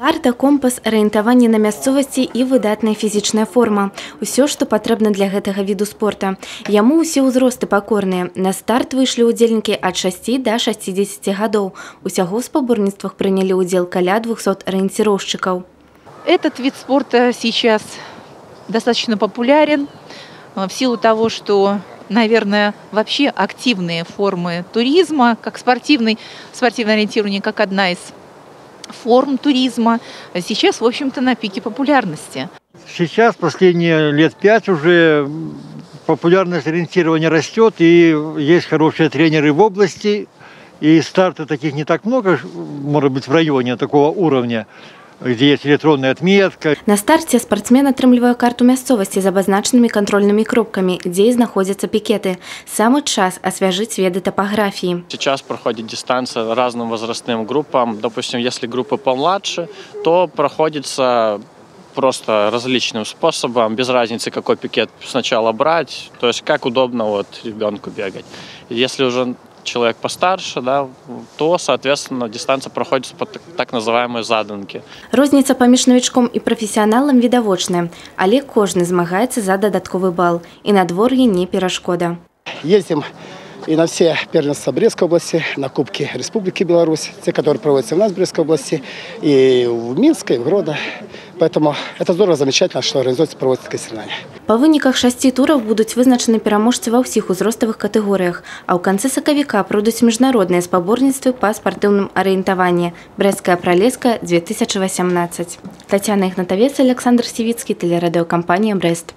Карта, компас, арыентаванне на мясцовасці і выдатная фізічная форма. Усё, што патрэбна для гэтага віду спорта. Яму ўсе ўзросты пакорныя. На старт выйшлі ўдзельнікі ад 6 да 60 гадоў. Усяго ў спаборніцтвах прынялі ўдзел каля 200 арыенціроўшчыкаў. Этот вид спорта сейчас достаточно популярен в силу того, что, наверное, вообще активные формы туризма, как спортивное ориентирование, как одна из форм туризма, сейчас, в общем-то, на пике популярности. Сейчас, последние лет 5 уже, популярность ориентирования растет, и есть хорошие тренеры в области, и стартов таких не так много, может быть, в районе такого уровня, где есть электронная отметка. На старце спартсмен атрымлівае карту мясцовасці з абазначанымі кантрольнымі кропкамі, дзе і знаходзяцца пікеты. Самы час асвяжыць веды тапаграфіі. Сейчас проходит дистанция разным возрастным группам. Допустим, если группы помладше, то проходится просто различным способом, без разницы, какой пикет сначала брать, то есть как удобно вот ребенку бегать. Если уже человек постарше, да, то, соответственно, дистанция проходит по так называемой заданке. Розніца паміж навічком і прафесіяналам відавочная, але кожны змагаецца за дадатковы бал, і надвор'е не перашкода. Ездим и на все первенства Брестской области, на Кубки Республики Беларусь, те, которые проводятся у нас в Брестской области, и в Минске, и в Гродно. Поэтому это здорово, замечательно, что организуется, проводятся такие соревнования. Па выніках 6 тураў будуць вызначаны пераможцы ва ўсіх узроставых катэгорыях, а ў канцы сакавіка пройдуць міжнародныя спаборніцтвы па спартыўным арыентаванні «Брэсцкая пралеска 2018». Тацяна Ігнатавец, Аляксандр Сівіцкі, тэлерадыёкампанія «Брэст».